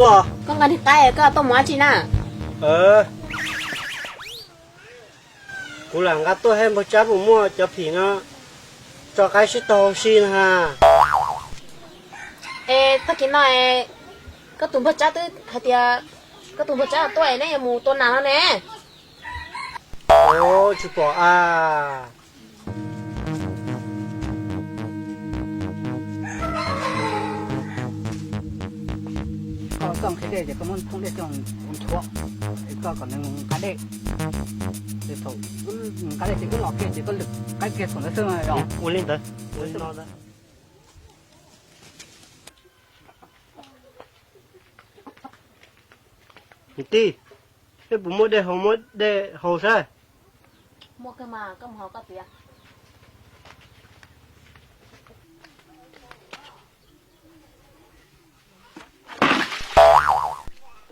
Koj nqa niag qaib koj tuaj mus dab tsi na? Kuv lam nqa tuaj saib npawg Tsab puas muaj cov phim no tso qaib sib tog huv si na ha. Es tag kis no koj tus npawg Tsab twb hais tias koj tus npawg Tsab tuaj es neb yuav mus tua nas no ne. Tsis pom a. Koj txoj nqhis dej ces koj muab thoob dej coj mus nchuav, es koj kom nws nqa dej. Ces thaum nqa dej ces wb los kiag ces koj lwm qaib kiag thaum ntawd xwb no. Ua li ntawd. Niam tij, peb puas muaj dej haus, muaj dej haus saib?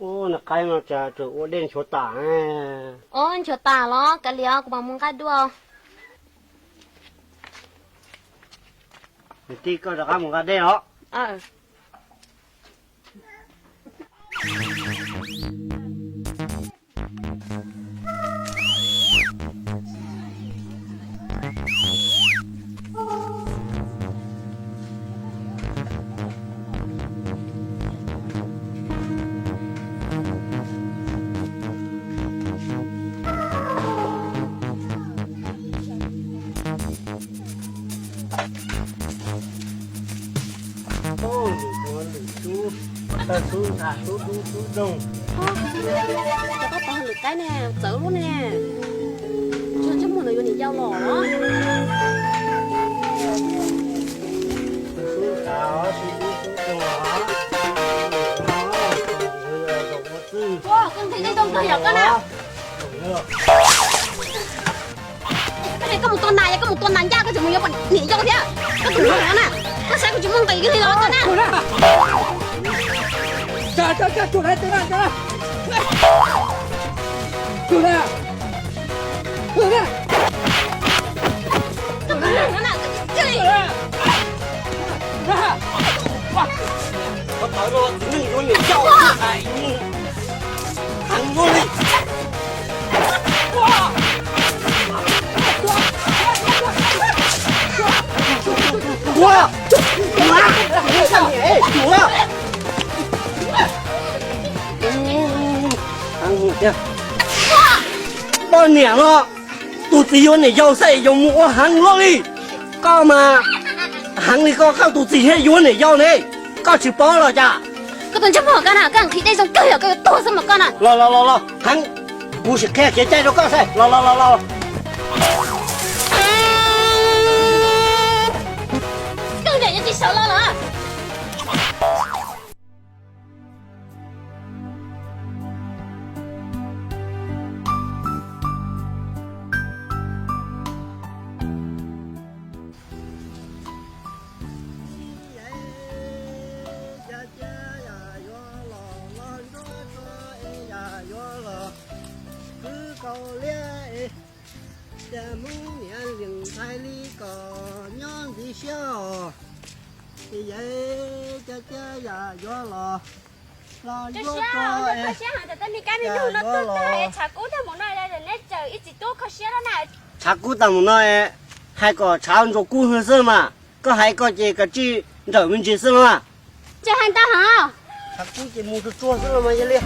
Ub, niag qaib no cas tseem ua dej nchuav tas. Ub, nchuav tas los kav liam, kuv mam mus nqa dua. Niam tij, koj rov qab mus nqa dej os. Lwm hnub, lwm hnub, tawg xub ntxhab xub dub xub doog. Cov koj tau lwm qaib ne, txawv lub ne. Tsis txaj muag no yuav niam yau los. Koj nqhis dej zoo kawg yog koj na. Koj mus tua nas, yog koj mus tua nas ncaj koj tseem mus yuav pom niam yau thiab. Koj tus neeg no na, koj saib kuv tsis muaj nqis kiag li los koj na. Koj tus neeg no na, koj tsis txwj li. Koj tawv no txiv neej yuav niam yau, heev luaj li. Ua, ua, ua, ua. Poj niam no, tus txiv yuav niam yau xwb yuav mus ua heev luaj li. Koj mas heev li, koj, koj tus txiv thiaj yuav niam yau ne, koj tsis paub los cas? Koj tus ntsej muag koj na, koj nqhis dej zoo kawg yog koj yuav tuag xwb mas koj na. Los los los los, heev, kuv sim qhia kev cai rau koj saib, los los los los. Koj niam yuav tsis sawv los los. Kwv kaus liab es, cas Hmoob niam lees ntxhais li kom nyob ntxiv siab os. Ces yawg, cas cia yam yuav los, los ncuab koj es, yam yuav los. Tshav kub tag mus no es, hais kom tshav ntsuas kub xwb mas, koj hais koj ces kav tsij nrawm me ntsis xwb mas. Tshav kub ces mus tsuag tsuag xwb los mas yog li.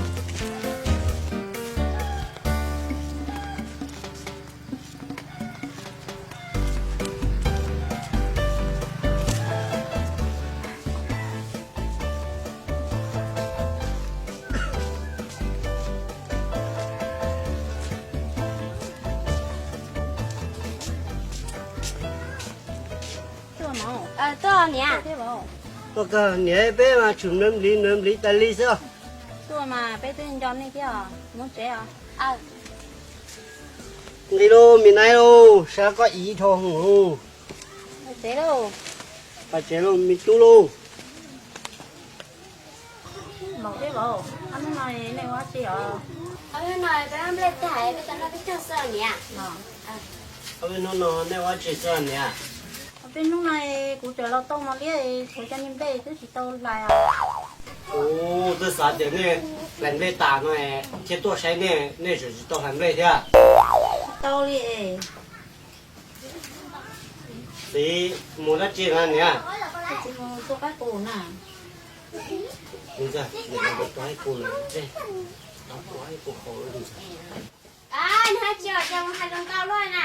Tuaj kawg niam, peb mas tshwm nws npliv nws npliv tas li xwb. Tuaj mas peb twb nco nej thiab, mus tsev os. Nqis lauj, me nais lauj, sab koj ib dhau hwv lauj. Pais tsev lauj me tub lauj. Ob peb hnub no nej ua tsi xwb niam? Ob peb hnub no kuv tseem los tau mos liab, tshuav cov niag nplej twb tsis tau hlais os. Ub, twb xav tias nej hlais nplej tas no thiaj tuaj saib nej, nej tseem tsis tau hlais nplej thiab. Tau li. Txiv mus dab tsi na niam? Txiv mus tua qaib qus na. Mus ntag, tua qaib qus lawm, tua qaib qus haus. Nws hais tsis tau, hais zoo nkauj luaj na.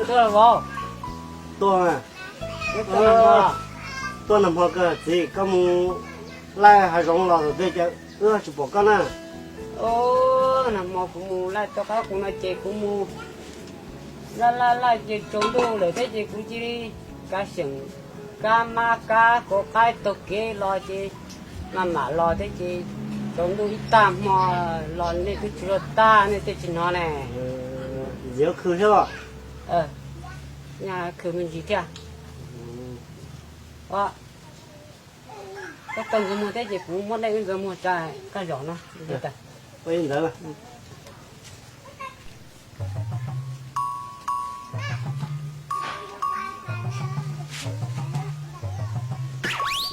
Tuaj los vauv. Tuaj, tuaj nag hmo kawg txiv, koj mus laij hav zoov los tom tej ces wb tsis pom koj na. Nag hmo kuv mus laij tua qaib qus no ces kuv mus laij laij laij ces tsaus ntuj lawm thiab ces kuv cia li kav xyeem kab mab kab kua qaib taug kev los ces maj mam los thiab ces tsaus ntuj ib tag hmo los nej twb tsis luag tag nej thiaj tsis hnov ne. Ntxiv khw thiab los? Khw me ntsis thiab. Koj tau nkawd muag thiab ces kuv muab dej wb nkawd muag tsa koj zom no. Ua li ntawd.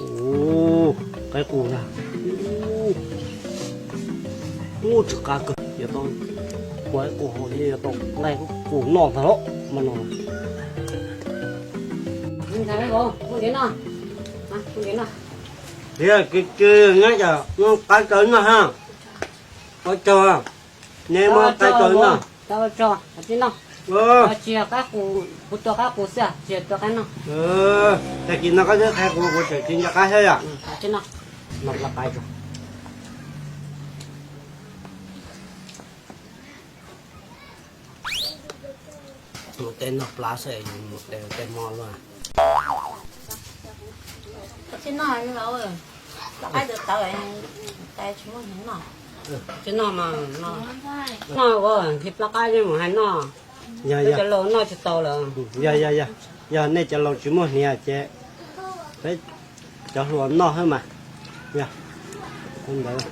Ub, qaib qus na. Ub, tsw qab kawg, yuav tau ua qaib qus haus thiab yuav tau nqaij qaib qus noj ntag los mas no. Thiab, kis kis nyob cas muab qaib rau wb noj ha. Ua tsaug, neb muab qaib rau wb noj. Tsis yog qaib qus, kuv tua qaib qus xwb, tsis yog tua qaib noj. Tag kis no koj twb qhia kuv, kuv tseem tsis nco qab thiab yom. Mus tej noj plab xwb, mus tej tej mov luaj. Tsis noj li los, plab qaib tawv tawv, tais tsis muaj hniav noj. Tsis noj mas, noj ua nqhis plab qaib mus hais noj. Yog, yog. Cov laus noj tsis tau lawm. Yog, yog, yog. Yog nej cov laus tsis muaj hniav ces peb cov hluas noj xwb mas. Yog. Ntawd.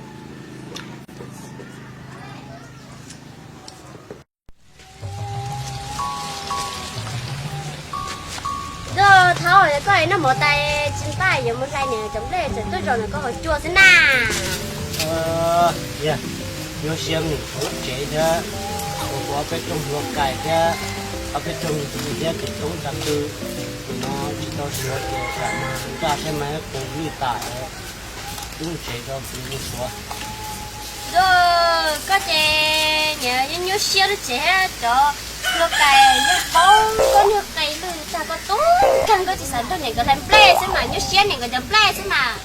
Thov koj noj mov tas tsis npaj yuav mus hlais niam cov nplej tseem tuaj zaum ntawm koj hauv cua xwb na. Yog, nyuaj siab mus tsev thiab, ua ob peb rooj hluav kais thiab, ob peb rooj ntxhw thiab ces toob tsa pw, nim no tsis tau suav ces tsam mas nraj thiab mas qus lwj tas, wb mus tsev rau kuv mus suav. Koj ces niam nyuaj siab lub tsev thiab cov hluav kais yeej paub koj niag qe lwj tag koj tub kag koj tsis xav nrog niam nkawd hlais nplej xwb mas nyuaj siab niam nkawd cov nplej xwb mas.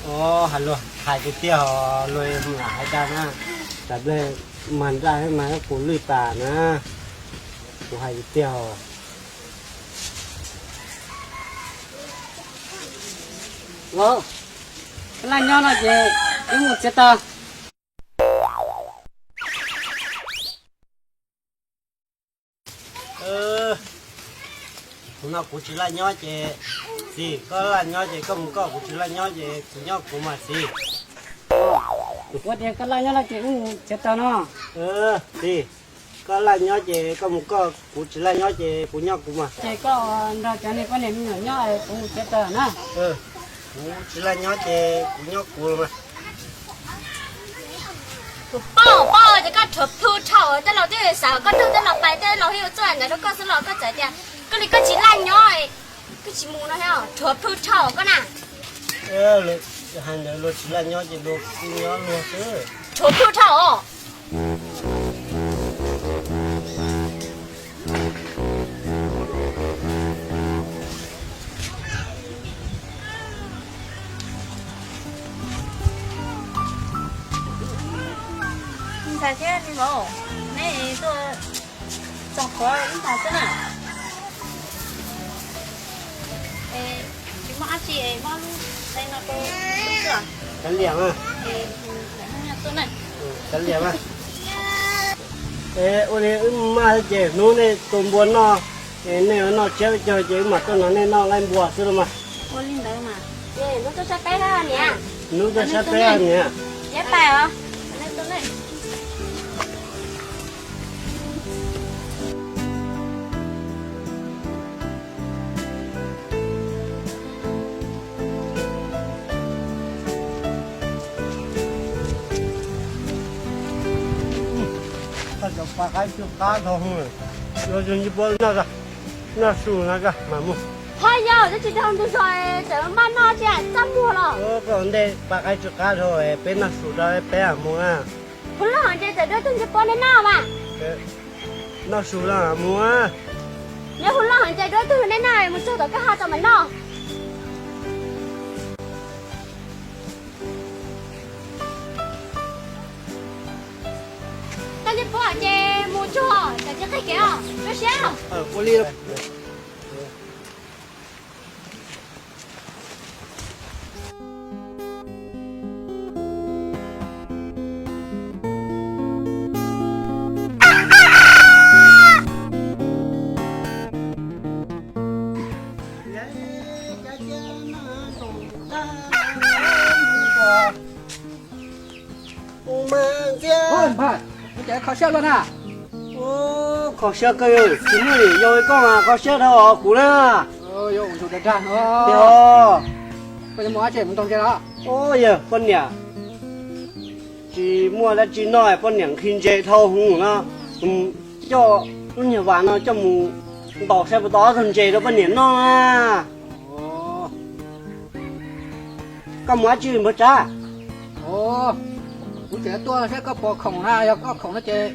Os, hais luag hais tiag tiag os, luag lam hais dag na. Tsam nplej mas nraj mas qus lwj tas na. Kuv hais tiag tiag os. Vauv, koj laj nyob no ces wb mus txiav taws. Hnub no kuv tsis laj nyob ces, txiv, koj laj nyob ces koj mus koj, kuv tsis laj nyob ces kuv nyob kuv mas txiv. Ua tias koj laj nyob no ces wb mus txiav taws no. Txiv, koj laj nyob ces koj mus koj, kuv tsis laj nyob ces kuv nyob kuv mas. Ces koj nrog cov niag poj niam me nyuam nyob, kuv mus txiav taws na. Kuv tsis laj nyob ces kuv nyob kuv los mas. Tus poj poj ces koj rhuav plhu dhau, tej laus twb xav kom koj nrog tej laus pais, tej laus yeej txawj ntawd rau koj xwb los koj txawm tias koj li koj tsis laj nyob, koj tsis mus no thiab, rhuav plhu dhau koj na. Hais ntawd luag tsis laj nyob ces luag kuj nyob luag xwb. Rhuav plhu dhau. Ntxhais thiab me vauv, neb tuaj txog qhov ib ntag xwb na. Es tsis muaj dab tsi es muab lub ntxhais no rau xwb. Kav liam mas. Kav liam mas. Ua li wb maj thiab ces hnub nej tua npua noj, nej yuav noj tsiab peb caug ces wb mam tuaj nrog nej noj nqaij npua xwb los mas. Ua li ntawd mas. Hnub tuaj saib peb na niam. Hnub tuaj saib peb niam. Tsiab pais os. Koj cov pas qaib tsw qab dhau, yuav zoo li puab noj, noj su no koj mam mus. Ho yog twb tsis dhau ntug zos tseem maj noj tsis txaj muag los. Koj ntej pas qaib tsw qab dhau, peb noj su rau peb mam mus na. Hu loj heev ces txawm dua tug ntsej puab nej noj mas. Noj su los mus. Neb hu loj heev ces dua tug nej noj, mus txog tom koj ha tau mas noj. Tau ntsej puab ces mus tsuag, txawm tsis qig kev os, zoo siab. Ua li. Ua, Nphaj, ua cas kho siab luaj na? Kho siab kawg, tsis muaj nim yau li koj mas kho siab dhau kuv na. Yog ua ntsuj dag dag no. Koj yuav mus dab tsi, mus nrog ntse los? Ua yog poj niam tsis muaj dab tsi noj, poj niam nqhis ntses dhau hwv no, coj lub niag vas no coj mus ntaus saib puas tau ob tug ntses rau poj niam noj na. Koj mus dab tsi npawg Tsav? Kuv tseem tuaj saib koj puas khoom na, yog koj khoom no ces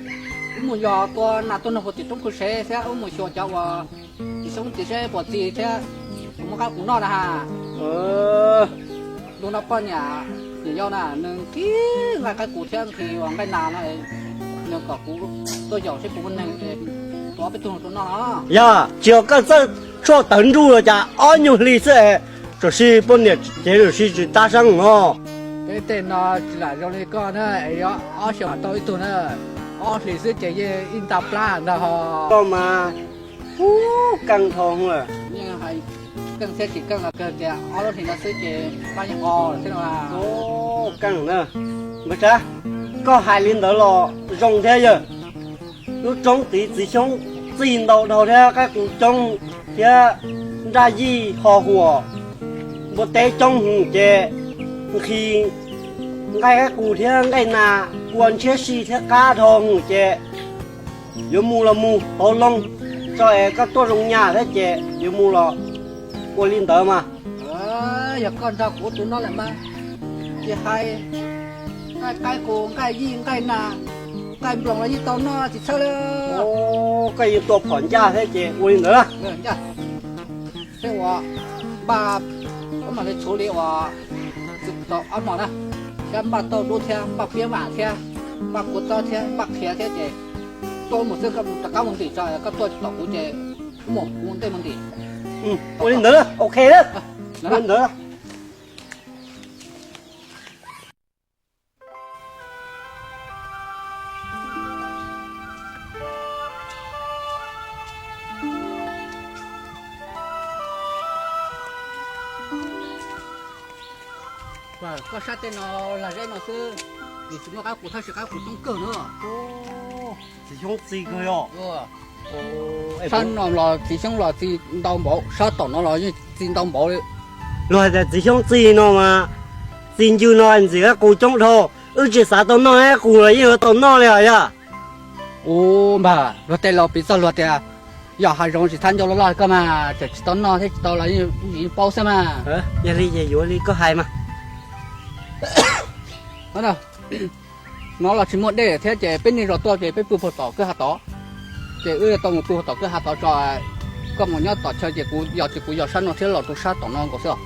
wb mus yos tua nas tua noog puag tim roob puag sev thiab wb mus xyuas cov uas txiv xyoob txiv seb puas txi thiab puas muaj qaib qus noj na ha. Ntu no poj niam niam yau na nws nqhis nqaij qaib qus thiab nqhis uas nqaij nas no, nws kom kuv tuaj yaum seb puas muaj neeg tua ob peb tug rau noj no. Yog tsis yog koj txawj tshuaj tawv nruj los cas ob nyuag hli xwb es, tsam sis poj niam cev lawm sis tsis tab sab no. Peb tej no tsis lam zoo li koj na, es yog ob xyoos mam tau ib tug na, ob hlis xwb ces yeej ib nta plab ntag ho. Koj mas, ub, keej dhau lawm. Yeej hais keej thiab tsis keej los kawg tias ob lub hlis no xwb ces plab yeej o lawm thiab no. Keej na. Npawg Tsav, koj hais li ntawd los zoo thiab yawg. Lub roob tid txiv xyoob txi ntau dhau thiab qaib qus coob thiab nraj yij ho huam, npua teb coob hwv ces nqhis nqaij qaib qus thiab nqaij nas kua ntshiab si thiab qab dhau hwv ces yuav mus los mus tau loo, tso es koj tuaj zoo nyaj thiab ces yuav mus los ua li ntawd mas. Yog koj nrog kuv tus no lawm mas, ces hais nqaij qaib qus, nqaij yij, nqaij nas, nqaij nploos los yeej tau noj tsis txhawj li. Koj yeej tuaj phom ncaj thiab ces ua li ntawd na. Seb uas npaj, koj mam li txhuv li uas tau ob hmos na, sab npaj tauj dub thiab npaj piab vam thiab npaj kua txob thiab npaj qhiav thiab ces tuaj mus xwb, koj rov qab mus ntim tso, koj tuaj tom kuv ces mus kuv ntej mus ntim. Ua li ntawd, ok na. Ua li ntawd. Koj sab tej no lag zeb no xwb, nws tsis muaj qaib qus tab sis qaib qus coob kawg na. Txiv xyoob txi kawg yog. Sab no los txiv xyoob los txi ntau npaum, sab tom no los yeej txi ntau npaum li. Luag hais tias txiv xyoob txi no mas, txi ncw no ntxim qaib qus coob dhau, wb tsis xav tau noj qaib qus los yeej yuav tau noj li os yog. Ub npawg, luag tej laus piv txog luag tias yog hav zoov tsis thab ncauj loj loj koj mas tseem tsis tau noj thiab tsis tau los yeej paub xwb mas. Yog li ces yuav li koj hais mas. Hnov los tsis muaj dej thiab ces peb niaj zaus tuaj ces peb pw puag tom kwj ha tod, ces wb tau mus pw puag tom kwj ha tod tso. Koj mus nyob tom chaw ces kuv yos ces kuv yos sab no thiab los rau sab tom no nkaus xwb os.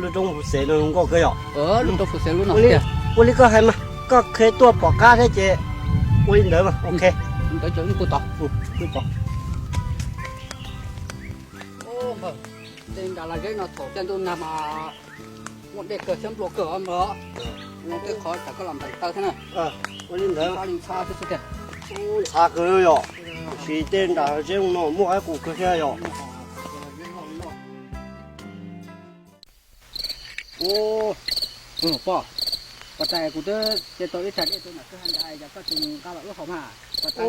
Lub roob Fuv Xev no zoo nkauj kawg yom. Lub roob Fuv Xev lub no tiag. Ua li koj hais mas, koj kheev tuaj pom qab thiab ces ua li ntawd mas ok. Ntawd ces wb pw tod. Tej nram lag zeb no thaum caij ntuj nag mas muaj dej kawg thiab nplua kawg os npawg. Zoo tej qhov tsam koj los nplees taw thiab na. Ua li ntawd. Ntxhab li ntxhab xwb xwb tiag. Ntxhab kawg yom, sim tej nram zeb no muaj qaib qus kawg thiab yom. Pog, pog tas kuv twb ce tau ib rag dej rau nram kwj ha nrad, yog koj tsis mus nqa los wb haus mas, pog tas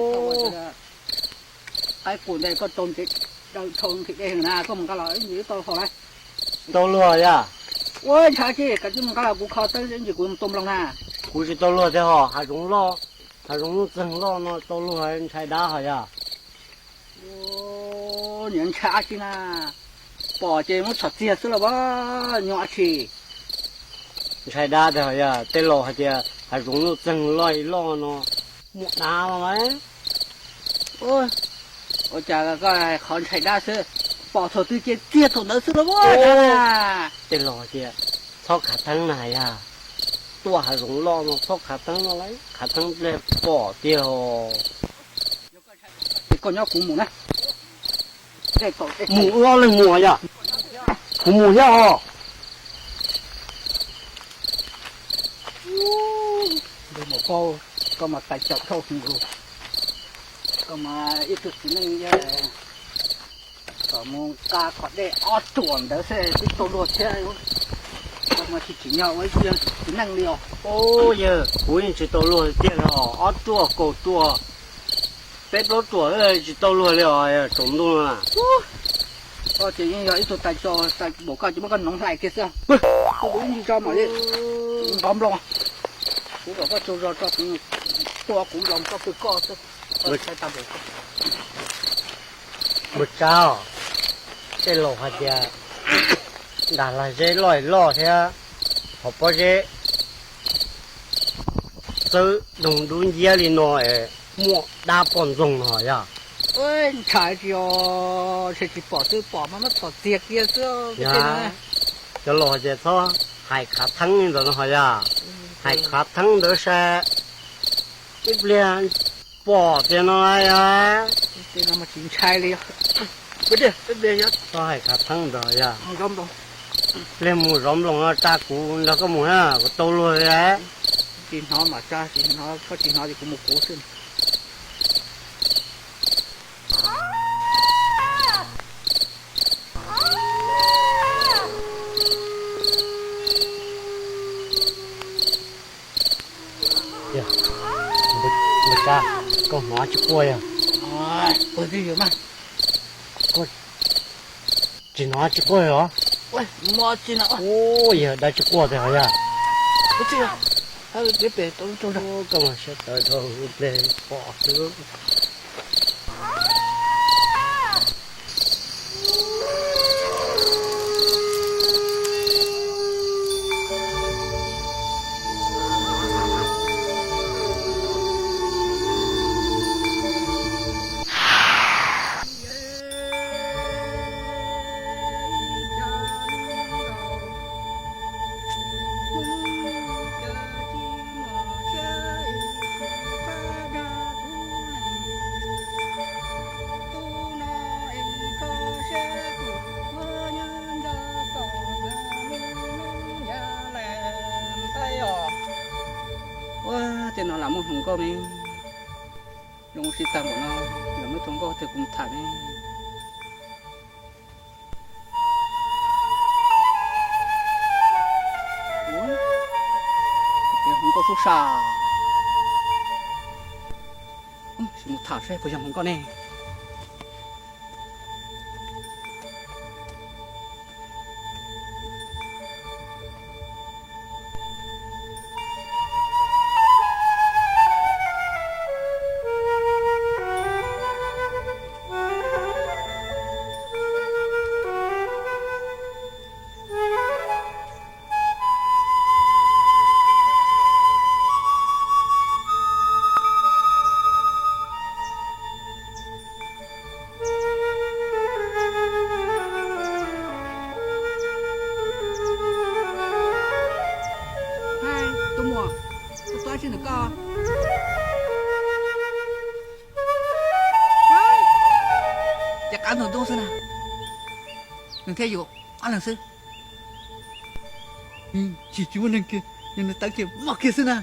qaib qus ntawd koj rau ntev, dhau nqhis dej heev na, koj mus nqa los ib ntsis wb tau haus lauj. Tsis tau luag yom. Ua ntshai ces koj tsis mus nqa los kuv kho tawb ib ntsis kuv mus tua nploos na. Kuv tsis tau luag tiag hos, hav zoov loj, hav zoov nuj txeeg loj no tau luag ntshai dab hos yom. Nyias ntshai dab tsi na, pom ces muab txhom txiag xwb los as, nyob dab tsi. Ntshai dab tiag hos yog tej laus hais tias hav zoov nuj txeeg loj loj no muaj dab no lauj. Ua cas koj qhov ntshai dab xwb, pom thaum twg ces txiag thaum ntawd xwb los as. Tej laus hais tias txhob khav theeb na yog, tuaj hav zoov loj no txhob khav theeb no lauj, khav theeb pliag pom tiag os. Koj nyob kuv mus na. Mus ob leeg mus yog, kuv mus thiab os. Koj mas tais caum dhau hwv, koj mas ib tug txiv neej kom mus nqa qhov dej ob ruam ntawd xwb twb tau luag thiab. Koj mas tsis tsim nyog ua ib tug txiv neej li os. Yog kuv yeej tsis tau luag tiag li os, ob ruam kaum ruam, peb plaub ruam tsis tau luag li os, tsaus ntuj no na. Koj ces yeej yog ib tug tais tso, tais npaum koj ces muab koj hnoov hlais kiag xwb. Kuv ib ntsis tso mam li nqov nploos. Kuv kom koj tsaug zog tso, kuv tua kuv nploos koj pw koj xwb. Mus tsa, tej laus hais tias nram lag zeb loj loj thiab hauv pob zeb txawb doog dub nciab li no es muaj dab poj ntxoog no yog. Ntshai tsis yog, ntshe tsis pom xwb, pom mas muab txhom txiag kiag xwb. Cov laus hais tias txhob hais khav theeb li ntawd no hos yog, hais khav theeb ntawd saib ib pliag pom tiag no yog. Tsis ntshai li, txhob hais khav theeb ntawd yog. Pliag mus zov nploos no tsa kuv nrog koj mus na, kuv tau luag li. Tsis hnov mas tsa, tsis hnov, koj tsis hnov ces kuv mus kuv xwb. Npawg Tsab, koj hnov tsis quaj yog? Koj tsis hnov tsis quaj yog? Ua yog dab tsi quaj tiag hos yog? Koj mas siab tawv dhau ple pom xwb. Ua, tej no lam muaj hluas nkauj ne. Zoo sib tag npaum no, lawv muaj tus nkauj twg kuv mus tham ne. Ua, tus nkauj sub sa. Sim mus tham seb puas yog hluas nkauj ne. Hais, tus muam, koj tuaj tsi ntawm koj? Ces qab ntug ntub xwb na. Nws thiaj yuav ob leeg xwb. Tsis, tsis muaj neeg kiag, yog nws tawv kiag moj kiag xwb na.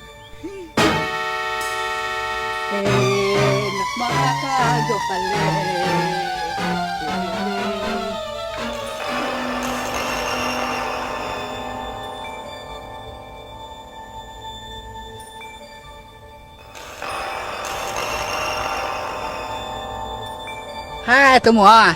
Hais, tus muam,